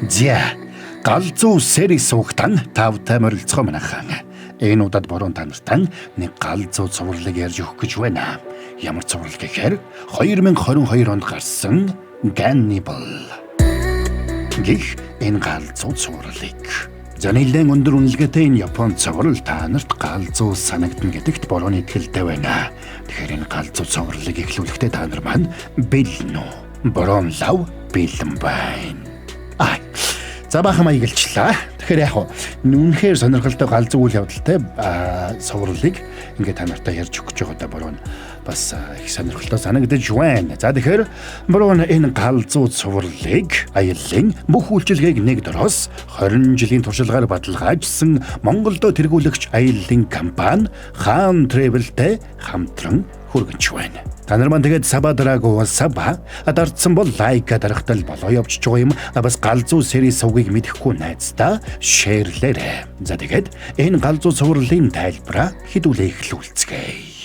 За галзуу series суугтан тавтай морилцгоо манайхан. Энэ удаад борон та нартай нэг галзуу цувралыг ярьж өгөх гэж байна. Ямар цуврал гэхээр 2022 онд гарсан Gannibal гэх энэ галзуу цувралыг. За нэлээд өндөр үнэлгээтэй энэ Япон цуврал та нарт галзуу санагдана гэдэгт борон итгэлтэй байна. Тэгэхээр энэ галзуу цувралыг эхлүүлэхдээ та нар маань бэлэн үү? Борон лав бэлэн байна. Аа. За баахан маяглчлаа. Тэгэхээр яг үнэхээр сонирхолтой галзуу үйл явдалтай цувралыг ингээд та нартай ярьж өгөх гэж байгаа борон бас их сонирхолтой санагдаж байна. За тэгэхээр борон энэ галзуу цувралыг аяллаа бүх үйлчилгээг нэг дороос 20 жилийн туршлагаар баталгаажсан Монголдо тэргүүлэгч аяллаа компани Хаан Travel-тэй хамтран хүргэж байна. Та нар маань тэгээд sub аа дараагүй бол sub аа дарцсан бол like дарахтал болоо явчих байгаа юм. Бас галзуу series сувгийг мэдэхгүй найздаа share лээрэй. За тэгээд энэ галзуу цувралын тайлбараа хэдүүлээ эхлүүлцгээе.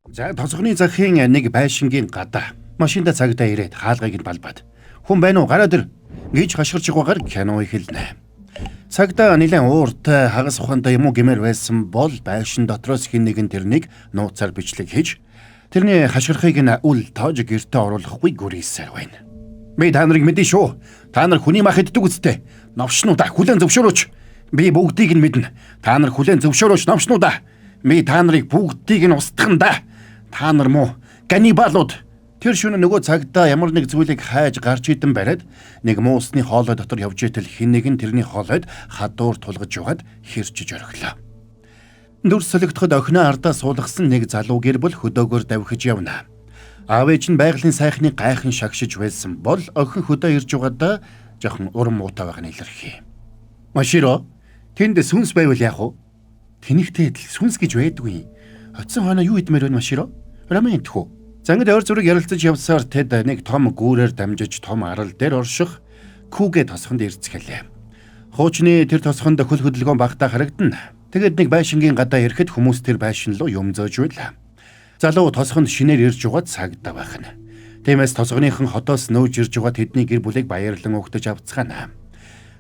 За тосгоны захын нэг байшингийн гадаа машинда цагдаа ирээд хаалгыг нь балбаад хүн байна уу гараад ир гэж хашгирч байгаагаар кино эхэлнэ. Цагдаа нэлээд ууртай хагас ухаантай юм уу гэмээр байсан бол байшин дотроос хэн нэгэн тэрнийг нууцаар бичлэг хийж тэрний хашгирахыг нь үл тоож гэртээ оруулахгүй гүрийсээр байна. Би та нарыг мэднэ шүү. Та нар хүний мах иддэг үсттэй. Новшнуудаа хүлээн зөвшөөрөөч. Би бүгдийг нь мэднэ. Та нар хүлээн зөвшөөрөөч новшнуудаа. Би та нарыг бүгдийг нь устгах нь да. Та нар муу ганнибалууд. Тэр шөнө нөгөө цагдаа ямар нэг зүйлийг хайж гарч идэн бариад нэг муусны хоолой дотор явж итэл хэн нэгэн тэрний хоолойд хадуур тулгаж яваад хэрчиж орхилоо. Дүрс солигдоход охиноо ардаа суулгасан нэг залуу гэр бүл хөдөөгөр давхиж явна. Аав ээж нь байгалийн сайхныг гайхан шагшиж байсан бол охин хөдөө ирж байгаадаа жоохон урам муутай байгаа нь илэрхий. Маширо тэнд сүнс байвал яах вэ? Тэнэгтэй адил сүнс гэж байдгүй. Оцсон хойно юу идмээр байна Маширо? Рамен идэх үү? За ингээд ойр зүрэг ярилцаж явсаар тэд нэг том гүүрээр дамжиж том арал дээр орших Күгэ тосгонд ирцгэлээ. Хуучны тэр тосгонд хөл хөдөлгөөн багтаа харагдана. Тэгээд нэг байшингийн гадаа ирэхэд хүмүүс тэр байшин руу юм зөөж байлаа. Залуу тосгонд шинээр ирж байгаа цагдаа байх нь. Тиймээс тосгоныхон хотоос нөөж ирж байгаа тэдний гэр бүлийг баярлан угтаж авцгаана.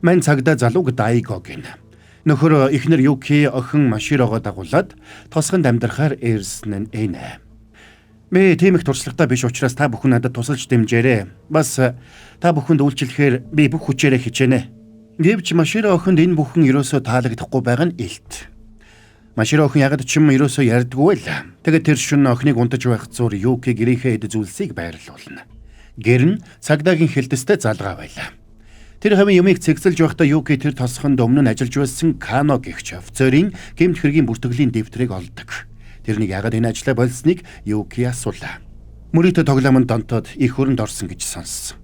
Мань цагдаа залууг Дайго гэнэ. Нөхөр эхнэр Юки охин Маширогоо дагуулад тосгонд амьдрахаар ирсэн нь энэ. Би тийм их туршлагатай биш учраас та бүхэн надад тусалж дэмжээрэй. Бас та бүхэнд үйлчлэхээр би бүх хүчээрээ хичээнэ. Гэвч Маширо охинд энэ бүхэн ерөөсөө таалагдахгүй байгаа нь илт. Маширо охин ягд ч юм ерөөсөө ярьдгүй л. Тэгээд тэр шөнө охиныг унтаж байх зур Юки гэрийнхээ эд зүйлсийг байрлуулна. Гэр нь цагдаагийн хилдэстэй залгаа байлаа. Тэр хавийн юмыг цэгцэлж байхдаа Юки тэр тосгонд өмнө нь ажиллаж байсан Кано гэгч офицерын гэмт хэргийн бүртгэлийн дэвтрийг олдог. Тэрнийг яагаад энэ ажлаа болсныг Юки асуулаа. Мөрийтэй тоглоомонд донтоод их хөрөнд орсон гэж сонссон.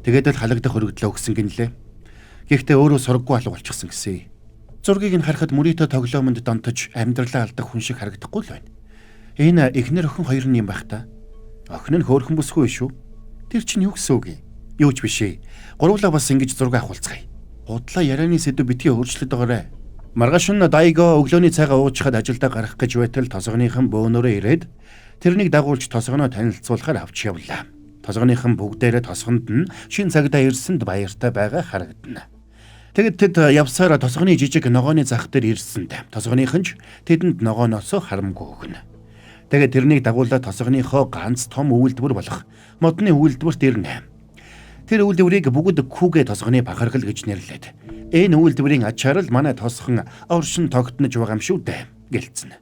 Тэгээд л халагдах өргөдлөө өгсөн гинлээ. Гэхдээ өөрөө сургаггүй алга болчихсон гэсэн. Зургийг нь харахад мөрийтэй тоглоомонд донтож амьдралаа алдах хүн шиг харагдахгүй л байна. Энэ эхнэр охин хоёр нь юм байх та. Охин нь хөөрхөн бүсгүй шүү. Тэр чинь юу гэсэн үг юм? Юу ч биш ээ. Гурвлаа бас ингэж зураг авахулцгаая. Худлаа ярианы сэдв битгий өөрчлөлт байгаарэ. Маргааш нь Дайго өглөөний цайгаа уучхад ажилдаа гарах гэж байтал тосгоныхан бөөнөрөө ирээд тэрнийг дагуулж тосгоноо танилцуулахаар авч явлаа. Тосгоныхан бүгдээрээ тосгонд нь шин цагдаа ирсэнд баяртай байгаа харагдана. Тэгэд тэд явсаар тосгоны жижиг ногооны зах дээр ирсэнд тосгоныхан ч тэдэнд ногооноосоо харамгүй өгнө. Тэгээд тэрнийг дагуулаад тосгоныхоо ганц том үйлдвэр болох модны үйлдвэрт ирнэ. Тэр үйлдвэрийг бүгд Күгэ тосгоны бахархал гэж нэрлээд энэ үйлдвэрийн ачаар л манай тосгон оршин тогтнож байгаа юм шүү дээ гэлцэн.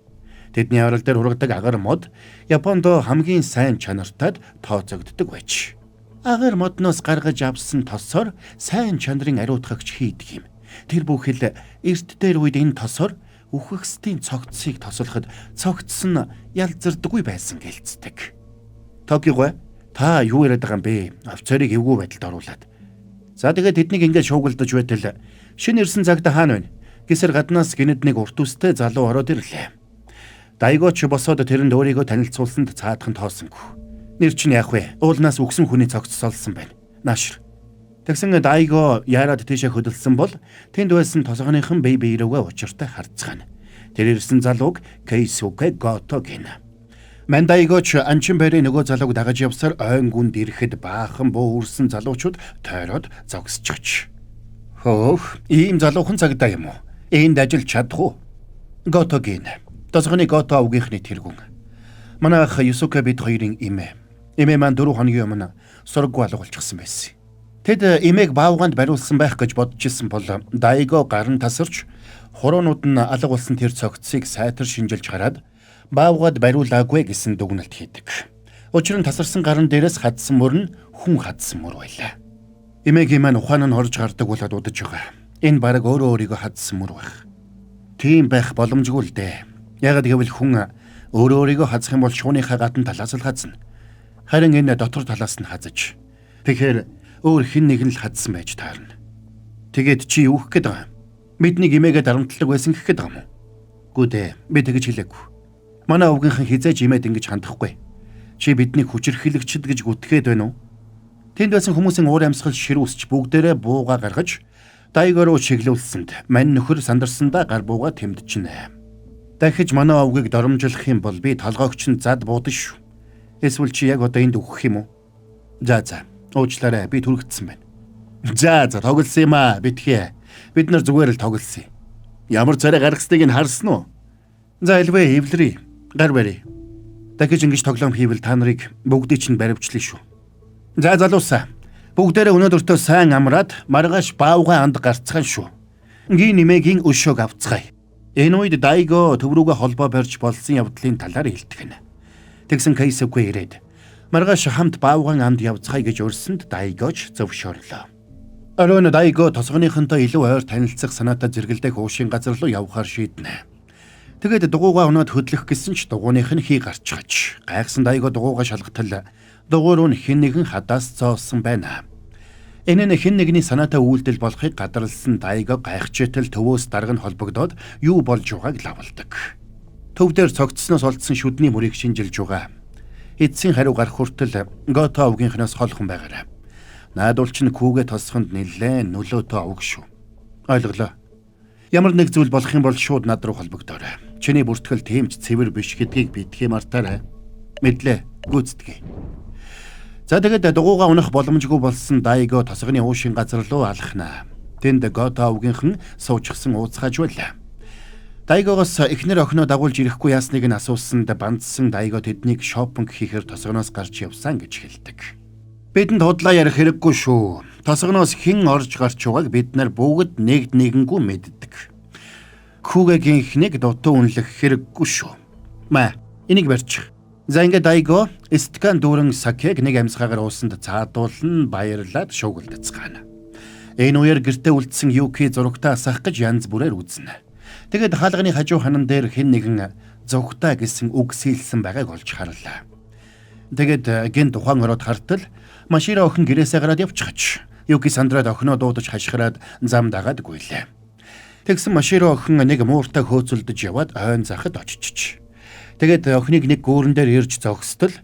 Тэдний орол дээр ургадаг агар мод Японд хамгийн сайн чанартад тооцогддог байж. Агар модноос гаргаж авсан тосоор сайн чанарын ариутгагч хийдэг юм. Тэр бүхэл эрт дээр үед энэ тосоор үхэгсдийн цогцсыг тосолоход цогцс нь ялзардаггүй байсан гэлцдэг. Токиго та юу яриад байгаа юм бэ? Офицерыг эвгүй байдалд оруулаад. За тэгээд тэднийг ингээд шуугилдаж байтал шинэ ирсэн цагта хаана байна? Гисэр гаднаас гинэд нэг урт үстэй залуу ороод ирлээ. Дайгоч босоод тэрэнд өөрийгөө танилцуулсанд цаадхан тоосонгүй. Нэр чинь яах вэ? Уулнаас үгсэн хүний цогц солсон байна. Наашир. Тэгсэн Дайго яарад тийшээ хөдөлсөн бол тэнд байсан тосгоныхан бие биерүүгээ учиртай харцгаана. Тэр ирсэн залууг Кейсуке Гото гэнэ. Мандайгоч анчин байрын нөгөө залууг дагаж явсаар ойн гүнд ирэхэд баахан буу үрсэн залуучууд тойроод зогсчихж. Хөөх, ийм залуухан цагдаа юм уу? Энд ажиллаж чадах уу? Гото гэнэ. Тосгоны Гото овгийнхны тэргүүн. Манай ах Юсуке бид хоёрын эмээ. Эмээ маань 4 хоногийн өмнө сургуу алга болчихсон байсан. Тэд эмээг баавгаанд бариулсан байх гэж бодож исэн бол Дайго гар нь тасарч хуруунууд нь алга болсон тэр цогцсыг сайтар шинжилж хараад баавгаад бариулаагүй гэсэн дүгнэлт хийдэг. Учир нь тасарсан гарын дээрээс хадсан мөр нь хүн хадсан мөр байлаа. Эмээгийн маань ухаан нь хорж гардаг болоод удаж байгаа. Энэ бараг өөрөө өөрийгөө хадсан мөр байх. Тийм байх боломжгүй л дээ. Ягаад гэвэл хүн өөрөө өөрийгөө хазах юм бол шууныхаа гадна талаас л хазна. Харин энэ дотор талаас нь хазаж. Тэгэхээр өөр хэн нэгэн л хадсан байж таарна. Тэгээд чи юу гэх гээд байгаа юм? Бидний эмээгээ дарамтлаг байсан гэх гээд байгаа юм уу? Гүү дээ. Би тэгж хэлээгүй. Манай овгийнхан хизээж эмээд ингэж хандахгүй. Чи биднийг хүчирхийлэгчд гэж гүтгээд байна уу? Тэнд байсан хүмүүсийн уур амьсгал ширүүсч бүгдээрээ бууга гаргаж Дайго руу чиглүүлсэнд мань нөхөр сандарсандаа гар бууга тэмдчихнэ. Дахиж манай овгийг доромжлох юм бол би толгойгч нь зад буудана шүү. Эсвэл чи яг одоо энд өгөх юм уу? За за. Уучлаарай, би түрэгдсэн байна. За за, тоглосон юм аа, битгий. Бид нар зүгээр л тоглосон. Ямар царай гаргасныг нь харсан уу? За элвэ эвлэрий. Гар барь. Дахиж ингэж тоглоом хийвэл та нарыг бүгдийг чинь баривчлаа шүү. За залуусаа. Бүгдээрээ өнөөдөртөө сайн амраад маргааш баавгай анд гарцгаан шүү. Гийн нэмээгийн өшөөг авцгаая. Энэ үед Дайго төв рүүгээ холбоо барьж болсон явдлын талаар илтгэнэ. Тэгсэн Кейсүкэ ирээд маргааш хамт баавгайн анд явцгаая гэж урьсанд Дайгоч зөвшөөрлөө. Оройн Дайго тосгоныхонтой илүү ойр танилцах санаатай зэрэгэлдэх уушийн газар руу явахаар шийднэ. Тэгээд дугуугаа унаад хөдлөх гэсэн ч дугууных нь хий гарчхаж. Гайхсан Дайго дугуугаа шалгатал дугуй руу хэн нэгэн хадаас зоосон байна. Энэ нь хэн нэгний санаатай үйлдэл болохыг гадарлсан Дайго гайхчээтэл төвөөс дарга нь холбогдоод юу болж байгааг лавладаг. Төв дээр цогцсноос олдсон шүдний мөрийг шинжилж байгаа. Эцсийн хариу гарах хүртэл Гото овгийнхноос холхон байгаарай. Наадвал чинь хүүгээ тосхонд нэлээд нөлөөтэй овг шүү. Ойлголоо. Ямар нэг зүйл болох юм бол шууд над руу холбогдоорой. Чиний бүртгэл тийм ч цэвэр биш гэдгийг битгий мартаарай. Мэдлээ, гүйцэтгэе. За тэгээд дугуугаа унах боломжгүй болсон Дайго тосгоны уушийн газар руу алхнаа. Тэнд Гото овгийнхан суучихсан ууцгааж байлаа. Дайгогоос эхнэр охиноо дагуулж ирэхгүй яасныг нь асуусанд бандсан Дайго тэднийг шопинг хийхээр тосгоноос гарч явсан гэж хэлдэг. Бидэнд худлаа ярих хэрэггүй шүү. Тосгоноос хэн орж гарч байгааг бид нар бүгд нэг нэгэнгүй мэддэг. Хүүгэгийнхнийг дутуу үнэлэх хэрэггүй шүү. Маа, энийг барьчих. За ингээд Дайго стакан дүүрэн сакег нэг амьсгаагаар уусанд цаадуулан баярлаад шуугилдацгаана. Энэ үеэр гэртээ үлдсэн Юки зурагтаа асаах гэж янз бүрээр үзнэ. Тэгээд хаалганы хажуу ханан дээр хэн нэгэн зугтаа гэсэн үг сийлсэн байгааг олж харлаа. Тэгээд гин тухайн ороод хартал Маширо охин гэрээсээ гараад явчихаж. Юки сандраад охиноо дуудаж хашгираад зам дагаад гүйлээ. Тэгсэн Маширо охин нэг мууртаа хөөцөлдөж яваад ойн захад очиж. Тэгээд охиныг нэг гүүрэн дээр ирж зогсдол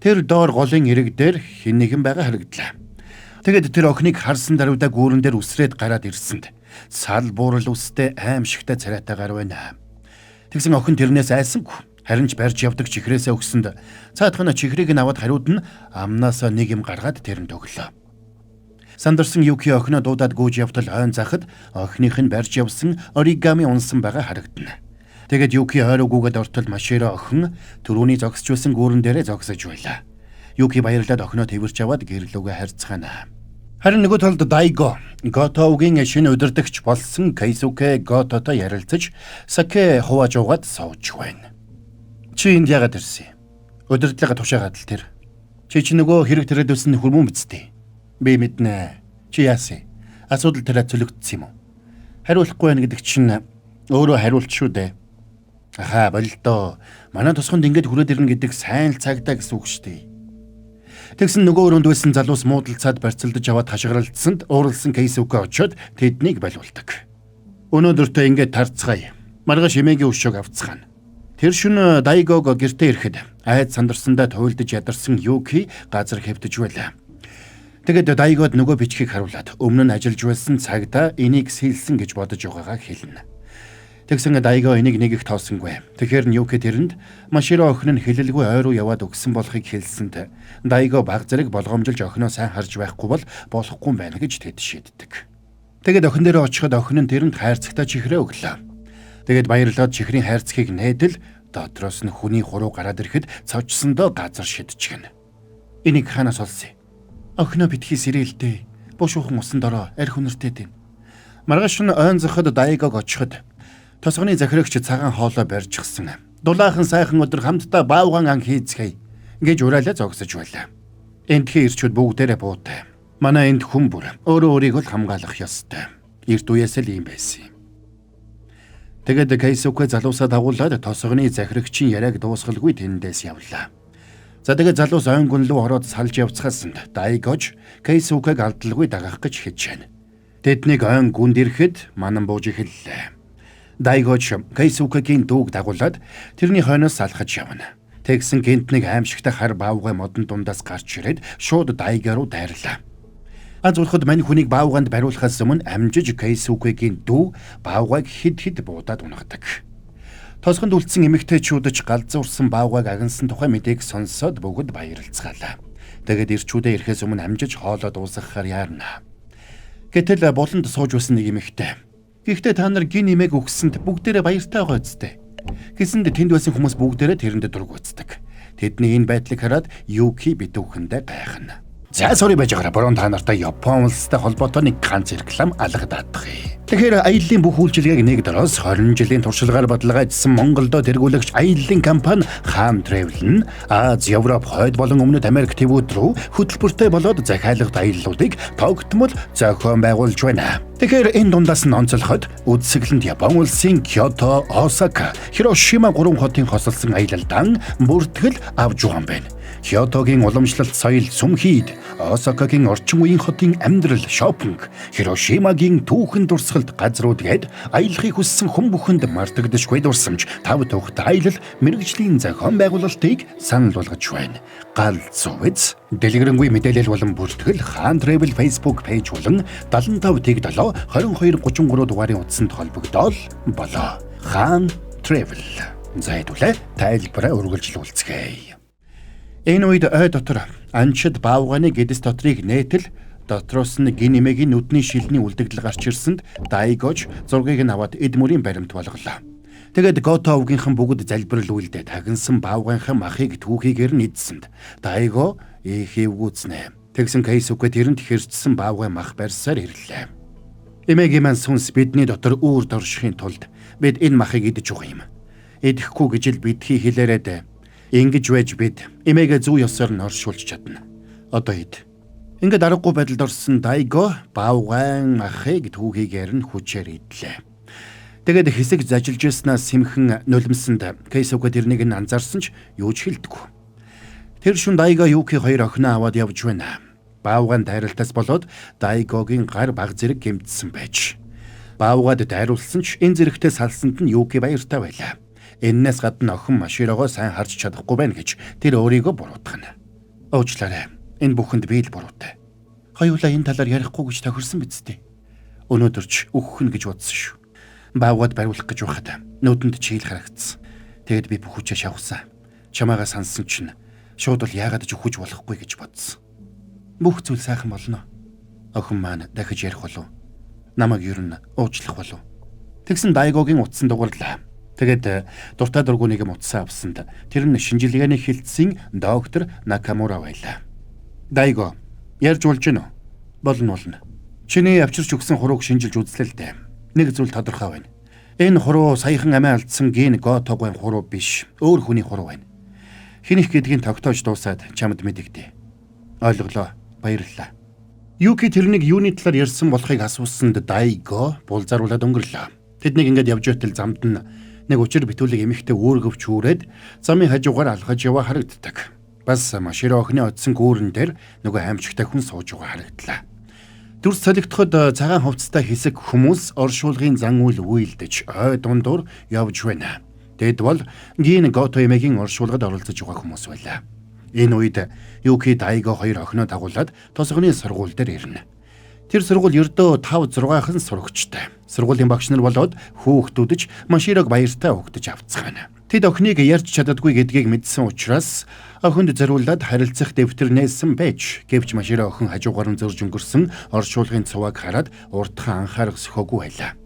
тэр доор голын эрэг дээр хэн нэгэн байгаа харагдлаа. Тэгээд тэр охиныг харсан даруйда гүүрэн дээр үсрээд гараад ирсэнд сал буурал үстэй аимшигтай царайтайгаар байна. Тэгсэн охин тэрнээс айсангүй. Харин ч барьж явдаг чихрээсээ өгсөнд цаадах нь чихрийг нь аваад хариуд нь амнаасаа нэг юм гаргаад тэрэнд өглөө. Сандарсан Юки охиноо дуудаад гүйж явтал ойн захад охиных нь барьж явсан оригами унсан байгаа харагдана. Тэгээд Юки ойр үгүйгээд ортол Маширо охин түрүүний зогсож байсан гүүрэн дээрээ зогсож байлаа. Юки баярлаад охиноо тэрч аваад гэрлүүгээ харьцгаана. Харин нөгөө талд Дайго Готоугийн шинэ удирдагч болсон Кейсуке Гототой ярилцаж саке хувааж уугаад сууж байна. Чи энд яагаад ирсэн юм? Удирдлага тушаагаад л тэр. Чи чи нөгөө хэрэг тэрээд байсан хөрмөн биз дээ. Би мэднэ. Чи яасан? Асуудал тэрэ цөлөгдсөн юм уу? Хариулахгүй байна гэдэг чинь өөрөө хариулт шүү дээ. Ахаа бололдоо. Манай тосгонд ингэж хүрээд ирнэ гэдэг сайн л цагдаа гэсэн үг шүү дээ. Тэгсэн нөгөө өрөөнд байсан залуус муудалцаад барьцалдаж аваад хашгиралдсанд ууралсан Кейсүкэ очиод тэднийг болиулдаг. Өнөөдөртөө ингэж тарцгаая. Маргааш эмээгийн өшөөг авцгаана. Тэр шөнө Дайгог гэртээ ирэхэд айд сандарсандаа туйлдаж ядарсан Юки газар хэвтэж байлаа. Тэгээд Дайгод нөгөө бичгийг харуулад өмнө нь ажиллаж байсан цагдаа энийг сэлсэн гэж бодож байгаагаа хэлнэ. Тэгсэн Дайго энийг нэг их тоосонгүй. Тэгэхээр нь Юки тэрэнд Маширо охин нь хилэлгүй ой руу яваад өгсөн болохыг хэлсэнд Дайго баг зэрэг болгоомжилж охиноо сайн харж байхгүй бол болохгүй юм байна гэж тэд шийддэг. Тэгээд охин дээрээ очиход охин нь тэрэнд хайрцагтай чихрээ өглөө. Тэгээд баярлаад чихрийн хайрцгийг нээдэл дотроос нь хүний хуруу гараад ирэхэд цочсондоо газар шидчихнэ. Энийг хаанаас олсон юм? Охиноо битгий сэрээлдэ. Бушуухан усан дороо арх үнэртэй дэн. Маргааш нь ойн зохид Дайгог очиход тосгоны захирагч цагаан хоолой барьчихсан. Дулаахан сайхан өдөр хамтдаа баавган ан хийцгээе гэж уриалаа зогсож байлаа. Эндхийн ирчүүд бүгдээрээ буутай. Манай энд хүн бүр өөрөө өөрийгөө л хамгаалах ёстой. Эрт үеэс л ийм байсан юм. Тэгээд Кейсүкэ залуусаа дагуулад тосгоны захирагчийн яриаг дуусгалгүй тэндээс явлаа. За тэгээд залуус ойн гүн лүү ороод салж явцгаасанд Дайгож Кейсүкэг алдалгүй дагах гэж хичээнэ. Тэднийг ойн гүнд ирэхэд манан бууж эхэллээ. Дайгож Кейсүкэгийн дүүг дагуулад тэрний хойноос салхаж явна. Тэгсэн гинт нэг аимшигтай хар баавгай модон дундаас гарч ирээд шууд Дайга руу дайрлаа. Аз урахад мань хүнийг баавганд бариулахаас өмнө амжиж Кейсүкэгийн дүү баавгайг хэд хэд буудаад унгадаг. Тосгонд үлдсэн эмэгтэйчүүд ч галзуурсан баавгайг агнасан тухай мэдээг сонсоод бүгд баярлцгаалаа. Тэгээд ирчүүдээ ирэхээс өмнө амжиж хоолоо дуусгахаар яарна. Гэтэл буланд сууж байсан нэг эмэгтэй. Гэхдээ та нар гин нэмээг өгсөнд бүгдээрээ баяртай байгаа үсттэй. Гэсэнд тэнд байсан хүмүүс бүгдээрээ тэрэнд дургүйцдэг. Тэдний энэ байдлыг хараад Юки битүүхэндээ гайхна. За sorry байж байгаараа борон та нартай Япон улстай холбоотой нэг ганц реклам алгадаадах юм. Тэгэхээр аяллаа бүх үйлчилгээг нэг дороос 20 жилийн туршлагаар баталгаажсан Монголдо тэргүүлэгч аяллаа компани Хаан Travel нь Аз, Европ, Хойд болон Өмнөд Америк твүүд рүү хөтөлбөртэй болоод захиалгад аяллуудыг тогтмол зохион байгуулж байна. Тэгэхээр энэ дундаас нь онцлоход үзэсгэлэнт Япон улсын Кёто, Осака, Хирошима гурван хотын хосолсон аялалдаан бүртгэл авч байгаа юм байна. Кётогийн уламжлалт соёл сүм хийд, Осакагийн орчин үеийн хотын амьдрал, шопинг, Хирошимагийн түүхэн дурсгалт газрууд гээд аялахыг хүссэн хүн бүхэнд мартагдашгүй дурсамж, тав тухтай аялал мэргэжлийн зохион байгуулалтыг санал болгож байна. Гал зувц дэлгэрэнгүй мэдээлэл болон бүртгэл Хаан Travel Facebook page болон 75 тэг 7 22 33 дугаарын утсанд холбогдоол болоо. Хаан Travel. За хэдүүлээ тайлбараа үргэлжлүүлцгээе. Энэ үед ой дотор анчид баавганы гэдэс дотрыг нээтэл дотроос нь гин нэмээгийн нүдний шилний үлдэгдэл гарч ирсэнд Дайгож зургийг нь аваад эд мөрийн баримт болголоо. Тэгээд Гото овгийнхан бүгд залбирал үйлдээ тагнасан баавгайнхан махыг түүхийгээр нь идсэнд Дайго их эвгүүцнэ. Тэгсэн Кейсүкэ тэрэнд хэрчсэн баавгай мах барьсаар ирлээ. Эмээгийн маань сүнс бидний дотор үүр доршихын тулд бид энэ махыг идэж байгаа юм. Идэхгүй гэж л битгий хэлээрээд ингэж байж бид эмээгээ зүү ёсоор нь оршуулж чадна. Одоо ид. Ингээд аргагүй байдалд орсон Дайго баавгайн махыг түүхийгээр нь хүчээр идлээ. Тэгээд хэсэг зажилж байснаас сэмхэн нулимсанд Кейсүкэ тэрнийг нь анзаарсан ч юу ч хэлдэггүй. Тэр шүн Дайго Юки хоёр охиноо аваад явж байна. Баавгайн дайралтаас болоод Дайгогийн гар баг зэрэг гэмтсэн байж. Баавгад дайруулсан ч энэ зэрэгтэй салсанд нь Юки баяртай байлаа. Эннээс гадна охин Маширогоо сайн харж чадахгүй байна гэж тэр өөрийгөө буруутгана. Уучлаарай. Энэ бүхэнд би л буруутай. Хоёулаа энэ талаар ярихгүй гэж тохирсон биз дээ. Өнөөдөр ч өөхөх нь гэж бодсон шүү. Баавгад бариулах гэж байхад нүдэнд чийл харагдсан. Тэгэд би бүх хүчээ шавхсан. Чамаагаа сансан чинь шууд бол яагаад ч өхөж болохгүй гэж бодсон. Бүх зүйл сайхан болно. Охин маань дахиж ярих болов. Намайг ер нь уучлах болов. Тэгсэн Дайгогийн утсан дугарлаа. Тэгээд дуртай дургу нэг юм утсаа авсанд тэр нь шинжилгээний хилцсэн доктор Накамура байлаа. Дайго, ярьж болж гинөө? Болно болно. Чиний авчирч өгсөн хурууг шинжилж үзлээ л дээ. Нэг зүйл тодорхой байна. Энэ хуруу саяхан амиа алдсан ген Готогийн хуруу биш. Өөр хүний хуруу байна. Хэнийх гэдгийг тогтоож дуусаад чамд мэдэгдээ. Ойлголоо. Баярлалаа. Юки тэрнийг юуны талаар ярьсан болохыг асуусанд Дайго булзааруулад өнгөрлөө. Тэднийг ингээд явж байтал замд нь нэг учир битүүлэг эмэгтэй үүргэвч үүрээд замын хажуугаар алхаж яваа харагддаг. Бас Маширо охины одсон гүүрэн дээр нөгөө аимшигтай хүн сууж байгаа харагдлаа. Дүрс солигдоход цагаан хувцастай хэсэг хүмүүс оршуулгын зан үйл үйлдэж ой дундуур явж байна. Тэд бол Гин Гото эмээгийн оршуулгад оролцож байгаа хүмүүс байлаа. Энэ үед Юки Дайго хоёр охиноо дагуулад тосгоны сургууль дээр ирнэ. Тэр сургууль ердөө 5 6хан сурагчтай. Сургуулийн багш нар болоод хүүхдүүд ч Маширог баяртай угтаж авцгаана. Тэд охиныг ярьж чаддаггүй гэдгийг мэдсэн учраас охинд зориулаад харилцах дэвтэр нээсэн байж. Гэвч Маширо охин хажуугаар нь зөрж өнгөрсөн оршуулгын цувааг хараад урдхан анхаарах сөхөөгүй байлаа.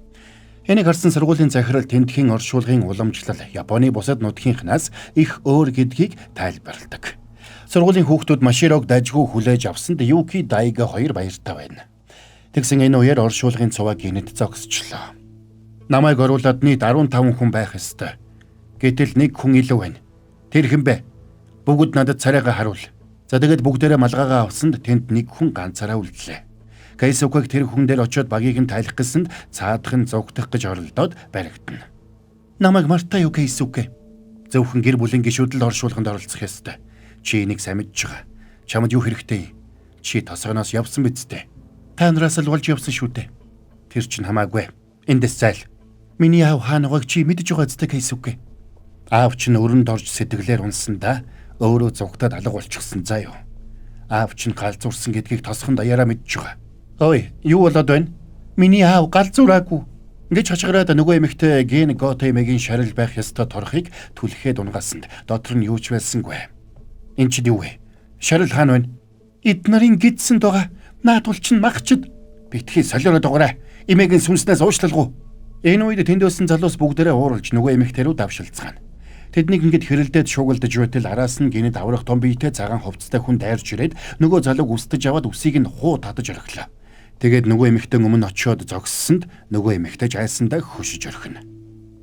Энийг харсан сургуулийн захирал тэндхийн оршуулгын уламжлал Японы бусад нутгийнхнаас их өөр гэдгийг тайлбарладаг. Сургуулийн хүүхдүүд Маширог дажгүй хүлээж авсанд Юки, Дайга хоёр баяртай байна. Тэгсэн энэ үеэр оршуулгын цуваа гинэт зогсчлоо. Намайг оруулаад нийт 15 хүн байх ёстой. Гэтэл нэг хүн илүү байна. Тэр хэн бэ? Бүгд надад царайгаа харуул. За тэгээд бүгдээрээ малгайгаа авсанд тэнд нэг хүн ганцаараа үлдлээ. Кайсукаг тэр хүн дээр очиод багийг нь тайлах гэсэнд цаадах нь зугтах гэж оролдоод баригдана. Намайг мартаа юу, Кайсуке? Зөвхөн гэр бүлийн гишүүд л оршуулганд оролцох ёстой. Чи энийг сайн мэдж байгаа. Чамд юу хэрэгтэй юм? Чи тосгоноос явсан биз дээ. Та нараас л болж явсан шүү дээ. Тэр чинь хамаагүй. Эндээс зайл. Миний аав хаана байгааг чи мэдж байгаа зү, Кайсуке? Аав чинь өрөнд орж сэтгэлээр унсан да өөрөө зугтаад алга болчихсон заа юу. Аав чинь галзуурсан гэдгийг тосгон даяараа мэдж байгаа. Ой, юу болоод байна? Миний аав галзуураагүй. Ингэж хашгираад нөгөө эмэгтэй ген Готэмэгийн шарил байх ёстой торхыг түлхээд унгаасанд дотор нь юу ч байлсангүй. Эн чинь юу вэ? Шарил хаана байна? Эд нарын гидсэнд байгаа. Наадвал чинь махчд. Битгий солиороод байгаарай. Эмээгийн сүнснээс уушлалгүй. Энэ үед тэнд байсан залуус бүгдээрээ ууралж нөгөө эмэгтэй рүү давшилцгаана. Тэднийг ингэж хэрэлдээд шуугилдаж байтал араас нь гинэд аврах том биетэй цагаан хувцастай хүн дайрч ирээд нөгөө залууг үстэж аваад үсийг нь хуу татаж орхилоо. Тэгээд нөгөө эмэгтэй өмнө очиод зогссонд нөгөө эмэгтэй жайсандаа хөшиж орхино.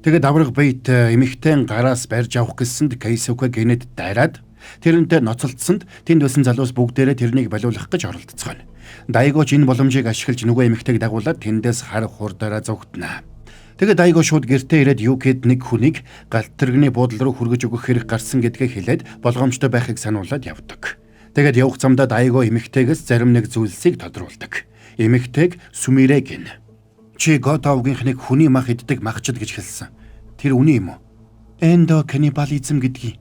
Тэгээд аврах биет эмэгтэй гараас барьж авах гэсэнд Кайсука гинэд дайраад тэрнтэй ноцолдсонд тэнд байсан залуус бүгдээрээ тэрнийг болиулах гэж оролдоцгооно. Дайгоч энэ боломжийг ашиглаж нөгөө эмэгтэйг дагуулад тэндээс хар хурдаараа зугтана. Тэгээд Дайго шууд гэртээ ирээд Юкид нэг хүнийг галт тэрэгний буудлын руу хүргэж өгөх хэрэг гарсан гэдгээ хэлээд болгоомжтой байхыг сануулад явдаг. Тэгээд явах замдаа Дайго эмэгтэйгээс зарим нэг зүйлсийг тодруулдаг. Эмэгтэйг Сүмирэ гин. Чи Готовгийнхныг хүний мах иддэг махчд гэж хэлсэн. Тэр үнэн юм уу? Эндо каннибализм гэдгийг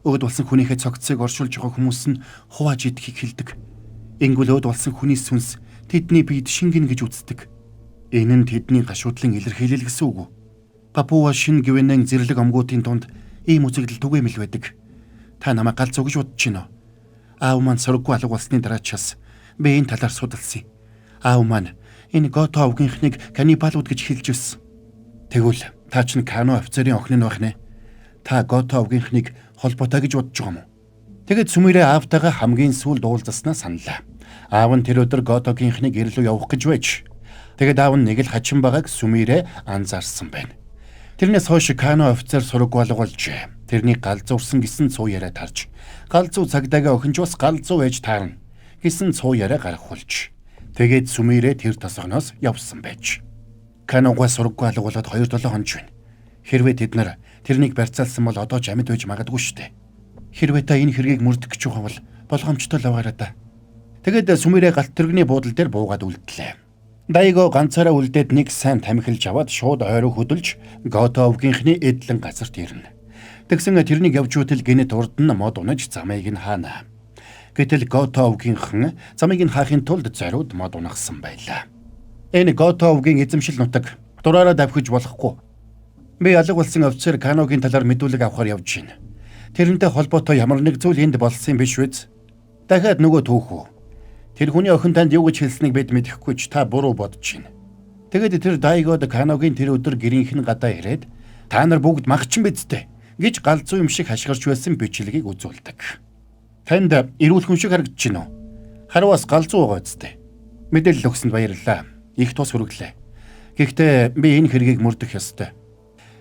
өөд болсон хүнийхээ цогцсыг оршуулж байгаа хүмүүс нь хувааж идэхийг хэлдэг. Ингүүл өөд болсон хүний сүнс тэдний биед шингэн гэж үздэг. Энэ нь тэдний гашуудлын илэрхийлэл гэсэн үг үү? Папуа Шинэ Гвинеийн зэрлэг омгуудын дунд ийм үзэгдэл түгээмэл байдаг. Та намайг галзуу гэж бодож байна уу? Аав маань сурггүй алга болсны дараа ч бас би энэ талаар судалсан. Аав маань энэ Гото овгийнхныг каннибалууд гэж хэлж байсан. Тэгвэл та чинь Кано офицерын охин нь байх нэ. Та Гото овгийнхныг холбоотой гэж бодож байгаа юм уу? Тэгээд Сүмэрээ аавтайгаа хамгийн сүүлд уулзаснаа саналаа. Аав нь тэр өдөр Готогийнхныг гэрлүү явах гэж байж. Тэгээд аав нь нэг л хачин байгааг Сүмэрээ анзаарсан байна. Тэрнээс хойш Кано офицер сураг алга болжээ. Тэрнийг галзуурсан гэсэн цуу яриа тарж. Галзуу цагдаагаа охин ч бас галзуу байж таарна гэсэн цуу яриа гарах болж. Тэгээд Сүмэрээ тэр тосгоноос явсан байж. Каногоо сураггүй алга болоод 2-7 хоног байна. Хэрвээ тэд нар тэрнийг барьцаалсан бол одоо ч амьд байж магадгүй шүү дээ. Хэрвээ та энэ хэргийг мөрдөх гэж байгаа бол болгоомжтой л аваарай да. Тэгээд Сүмэрээ галт тэрэгний буудал дээр буугаад үлдлээ. Дайго ганцаараа үлдээд нэг сайн тамхилж аваад шууд ойроо хөдөлж Готовгийнхны эдлэн газарт ирнэ. Тэгсэн тэрнийг явж үтэл гинэт урд нь мод унаж замыг нь хаана. Гэтэл Готовгийнхан замыг нь хаахын тулд зориуд мод унахсан байлаа. Энэ Готовгийн эзэмшил нутаг дураараа давхиж болохгүй. Би алга болсон офицер Каногийн талаар мэдүүлэг авахар явж байна. Тэрнтэй холбоотой ямар нэг зүйл энд болсон юм биш үз? Дахиад нөгөө түүхүү. Тэр хүний охин танд юу гэж хэлснийг бид мэдэхгүй ч та буруу бодож байна. Тэгээд тэр Дайгод Каногийн тэр өдөр гэрийнх нь гадаа ирээд та нар бүгд махчин биз дээ гэж галзуу юм шиг хашгирч байсан бичлэгийг үзүүлдэг. Танд эрүүл хүн шиг харагдаж байна уу? Харуус галзуу байгаа биз дээ. Мэдээлэл өгсөнд баярлалаа. Их тус хүргэлээ. Гэхдээ би энэ хэргийг мөрдөх ёстой.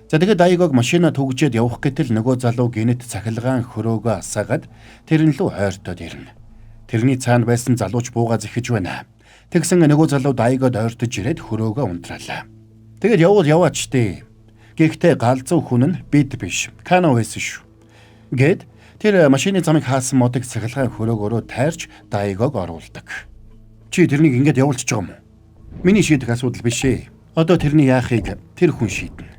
За тэгээд Дайгог машина түгжээд явах гэтэл нөгөө залуу гинэт цахилгаан хөрөөгөө асаагаад тэрэн лүү ойртоод ирнэ. Тэрний цаана байсан залууч бууга зэхэж байна. Тэгсэн нөгөө залуу Дайгод ойртож ирээд хөрөөгөө унтраалаа. Тэгээд явуул яваач дээ. Гэхдээ галзуу хүн нь бид биш. Кано байсан шүү. Гэт тэр машины замыг хаасан модыг цахилгаан хөрөөгөөрөө тайрч Дайгог оруулдаг. Чи тэрнийг ингэж явуулчих байгаа юм уу? Миний шийдэх асуудал биш ээ. Одоо тэрний яахыг тэр хүн шийднэ.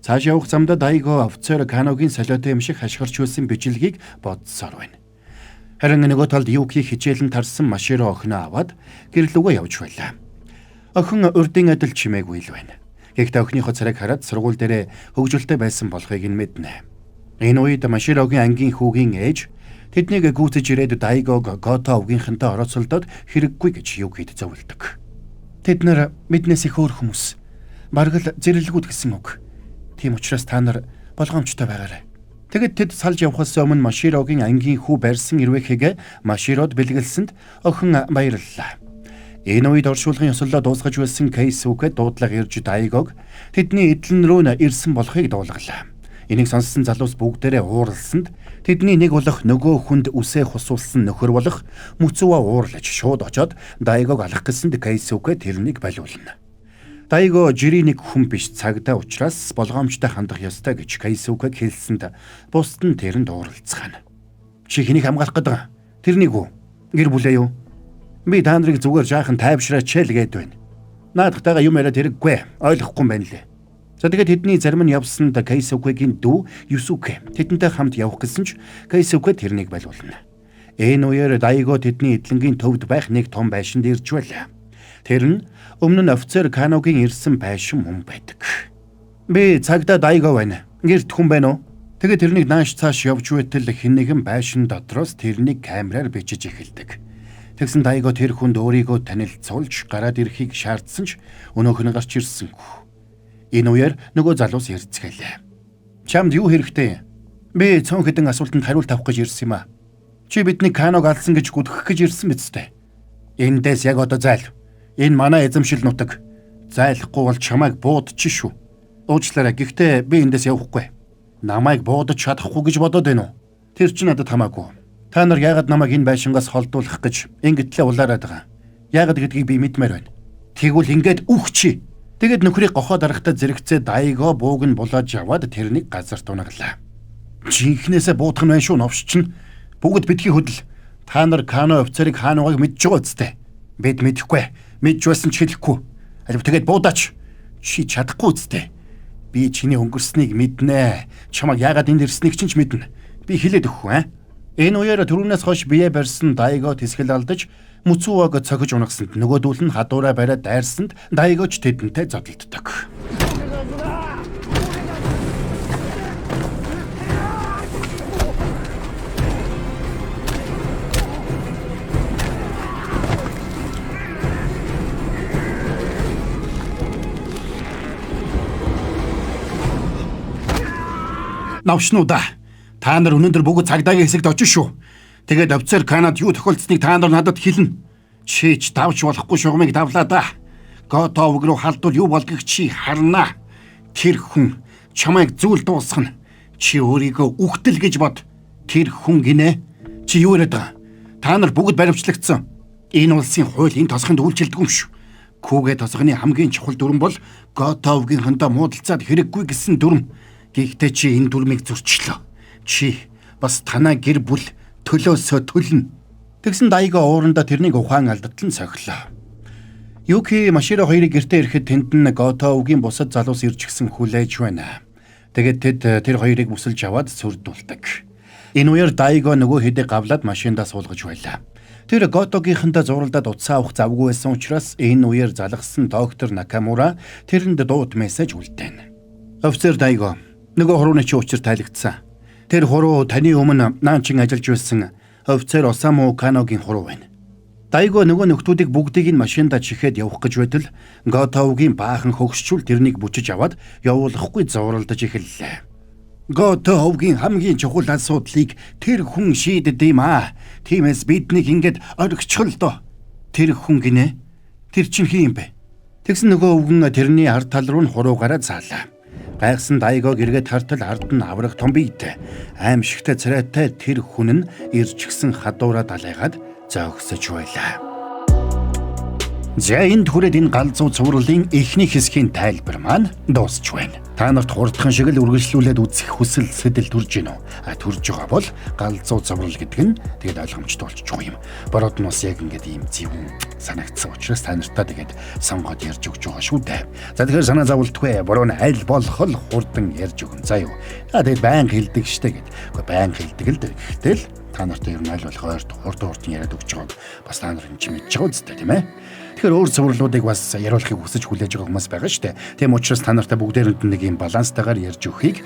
Цааш явах замдаа Дайго офицер Каногийн солиотой юм шиг хашгирч байсан бичлэгийг бодсоор байна. Харин нөгөө талд Юки хичээлэн тарсан Маширо охиноо аваад гэрлүүгээ явж байлаа. Охин урдын адил чимээгүй л байна. Гэхдээ охиныхоо царайг хараад сургууль дээрээ хөгжүүлэлтэй байсан болохыг нь мэднэ. Энэ үед Маширогийн ангийн хүүгийн ээж тэднийг гүйцэж ирээд Дайгог Гото овгийнхантай орооцолдоод хэрэггүй гэж Юкид зөвлөдөг. Тэд нар биднээс их өөр хүмүүс. Бараг л зэрэлгүүд гэсэн үг. Тийм учраас та нар болгоомжтой байгаарай. Тэгэд тэд салж явхаас өмнө Маширогийн ангийн хүү барьсан эрвээхийг Маширод бэлгэлсэнд охин баярлалаа. Энэ үед оршуулгын ёслолоо дуусгаж байсан Кейсүкэ дуудлага ирж Дайгог тэдний эдлэн рүү нь ирсэн болохыг дуулгалаа. Энийг сонссон залуус бүгдээрээ ууралсанд тэдний нэг болох нөгөө хүнд үсээ хусуулсан нөхөр болох Мүцүва уурлаж шууд очоод Дайгог алах гэсэнд Кейсүкэ тэрнийг болиулна. Дайго жирийн нэг хүн биш цагдаа учраас болгоомжтой хандах ёстой гэж Кейсүкэг хэлсэнд бусд нь тэрэнд ууралцгаана. Чи хэнийг хамгаалах гэдэг? Тэрнийг үү? Гэр бүлээ юу? Би та нарыг зүгээр жаахан тайвшраач л гээд байна. Наадахтайгаа юм яриад хэрэггүй. Ойлгохгүй юм байна лээ. За тэгээд тэдний зарим нь явсанд Кейсүкэгийн дүү Юсүкэ тэдэнтэй хамт явах гэсэн ч Кейсүкэ тэрнийг болиулна. Энэ үеэр Дайго тэдний эдлэнгийн төвд байх нэг том байшинд ирж байлаа. Тэр нь өмнө нь офицер Каногийн ирсэн байшин мөн байдаг. Би цагдаа Дайго байна. Гэрт хүн байна уу? Тэгээд тэрнийг нааш цааш явж байтал хэн нэгэн байшин дотроос тэрнийг камераар бичиж эхэлдэг. Тэгсэн Дайго тэр хүнд өөрийгөө танилцуулж гараад ирэхийг шаардсан ч өнөөх нь гарч ирсэнгүй. Энэ үеэр нөгөө залуус ярилцгэлээ. Чамд юу хэрэгтэй? Би цөөн хэдэн асуултанд хариулт авах гэж ирсэн юм аа. Чи бидний Каног алдсан гэж гүтгэх гэж ирсэн биз дээ. Эндээс яг одоо зайл. Энэ манай эзэмшил нутаг. Зайлахгүй бол чамайг буудчих шүү. Уучлаарай. Гэхдээ би эндээс явахгүй. Намайг буудаж чадахгүй гэж бодоод байна уу? Тэр чинь надад хамаагүй. Та нар яагаад намайг энэ байшингаас холдуулах гэж ингэтлээ улаарад байгаа? Яагаад гэдгийг би мэдмээр байна. Тэгвэл ингээд үх чи. Тэгэд нөхрийг гохоо дарахтаа зэрэгцээ Дайго бууг нь булааж аваад тэрнийг газарт унаглаа. Жинхнээсээ буудах нь байна шүү новш чинь. Бүгд битгий хөдөл. Та нар Кано офицерыг хаана байгааг мэдж байгаа үстэй. Бид мэдэхгүй. Мэдж байсан ч хэлэхгүй. Алив тэгээд буудаач. Чи чадахгүй үстэй. Би чиний өнгөрснийг мэднэ. Чамайг яагаад энд ирснийг чинь ч мэднэ. Би хэлээд өгөхгүй аа. Энэ үеэр түрүүнээс хойш бие барьсан Дайго тэсгэл алдаж Мүцүваг цохиж унагсанд нөгөөдүүл нь хадуураа бариад дайрсанд Дайгоч тэдэнтэй зодолддог. Навшнуудаа та нар өнөөдөр бүгд цагдаагийн хэсэгт очиж шүү. Тэгээд офицер Канад юу тохиолдсныг та нар надад хэлнэ. Чи ч давж болохгүй шугамыг давлаа да. Гото овг руу халдвал юу болдгийг чи харнаа. Тэр хүн чамайг зүйл дуусгана. Чи өөрийгөө үхтэл гэж бод. Тэр хүн гинэ. Чи юу яриад байгаа? Та нар бүгд баривчлагдсан. Энэ улсын хууль энэ тосгонд үйлчилдэг юм шүү. Күгэ тосгоны хамгийн чухал дүрм бол Гото овгийнхантай муудалцаад хэрэггүй гэсэн дүрм. Гэхдээ чи энэ дүрмийг зөрчлөө. Чи бас танаа гэр бүл төлөөсөө төлнө. Тэгсэн Дайго уурандаа тэрнийг ухаан алдтал нь сохилоо. Юки Маширо хоёрыг гэртээ ирэхэд тэнд нь Гото овгийн бусад залуус ирж гисэн хүлээж байна. Тэгээд тэд тэр хоёрыг бүсэлж аваад сүрдүүлдэг. Энэ үеэр Дайго нөгөө хэдийг гавлаад машиндаа суулгаж байлаа. Тэр Готогийнхантай зуралдаад утсаа авах завгүй байсан учраас энэ үеэр залгасан доктор Накамура тэрэнд дуут мессеж үлдээнэ. Офицер Дайго, нөгөө хурууны чи учир тайлагдсан. Тэр хуруу таны өмнө наачин ажиллаж байсан офицер Осаму Каногийн хуруу байна. Дайго нөгөө нөхдүүдийг бүгдийг нь машиндаа чихээд явах гэж байтал Готовгийн баахан хөгшчүүл тэрнийг бүчиж аваад явуулахгүй зуралдаж эхэллээ. Готовгийн хамгийн чухал асуудлыг тэр хүн шийддэг юм аа. Тиймээс биднийг ингээд орхичих л доо. Тэр хүн гинэ. Тэр чинь хин юм бэ? Тэгсэн нөгөө өвгөн тэрний ард тал руу нь хуруугаараа заалаа. Гайхсан Дайгог эргээд хартал ард нь аврах том биетэй аимшигтай царайтай тэр хүн нь ирж гисэн хадуураа далайгаад зөөгсөж байлаа. За энд хүрээд энэ галзуу цувралын эхний хэсгийн тайлбар маань дуусч байна. Та нарт хурдхан шиг л үргэлжлүүлээд үзэх хүсэл сэтэл төрж гинөө. А төрж байгаа бол галзуу цуврал гэдэг нь тэгээд ойлгомжтой болчих юм. Бород нь бас яг ингээд ийм зөвүүн санагдсан учраас та нартаа тэгээд сонгоод ярьж өгч байгаа шүү дээ. За тэгэхээр санаа зовлтгүй. Бороо нь аль болох л хурдан ярьж өгөн. За юу. За тэгээд байнга хэлдэг штэ гэд. Үгүй байнга хэлдэг л дээ. Гэхдээ л Та нартай ер нь аль болох ойрт хурд хурдан яриад өгч байгааг бас та нар энэ ч мэдж байгаа үстэй, тийм ээ. Тэгэхээр өөр цувралуудыг бас яриулахыг хүсэж хүлээж байгаа хүмүүс байгаа шүү дээ. Тийм учраас та нартай бүгдээрэнд нэг юм баланстайгаар ярьж өгөхийг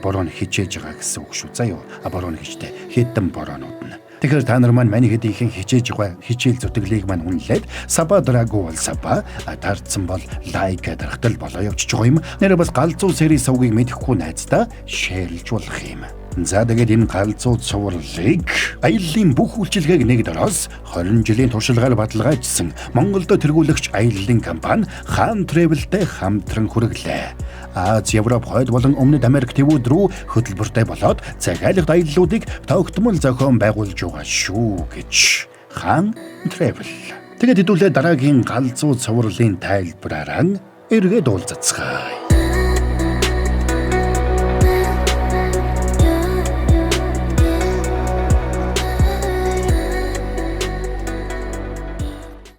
бороо нь хичээж байгаа гэсэн үг шүү. За юу. Бороо нь хийжтэй. Хэдэн бороонууд нь. Тэгэхээр та нар маань маний хэдийнхэн хичээж байгаа хичээл зүтгэлийг маань үнэлээд саба драгу бол саба таарсан бол лайк дарахтал болоо явчихж байгаа юм. Нэрээ бас галзуу сери сувгийг мэдэхгүй найздаа шеэрлж болох юм. За тэгээд энэ галзуу цувралыг аяллаа бүх үйлчилгээг нэг дороос 20 жилийн туршлагаар баталгаажсан Монголд тэргүүлэгч аяллаа компани Хаан Travel-тэй хамтран хүргэлээ. Аз, Европ, Хойд болон Өмнөд Америк твүүд рүү хөтөлбөртэй болоод захиалгад аяллуудыг тогтмол зохион байгуулж байгаа шүү гэж Хаан Travel. Тэгээд хэдүүлээ дараагийн галзуу цувралын тайлбараараа эргээд уулзацгаая.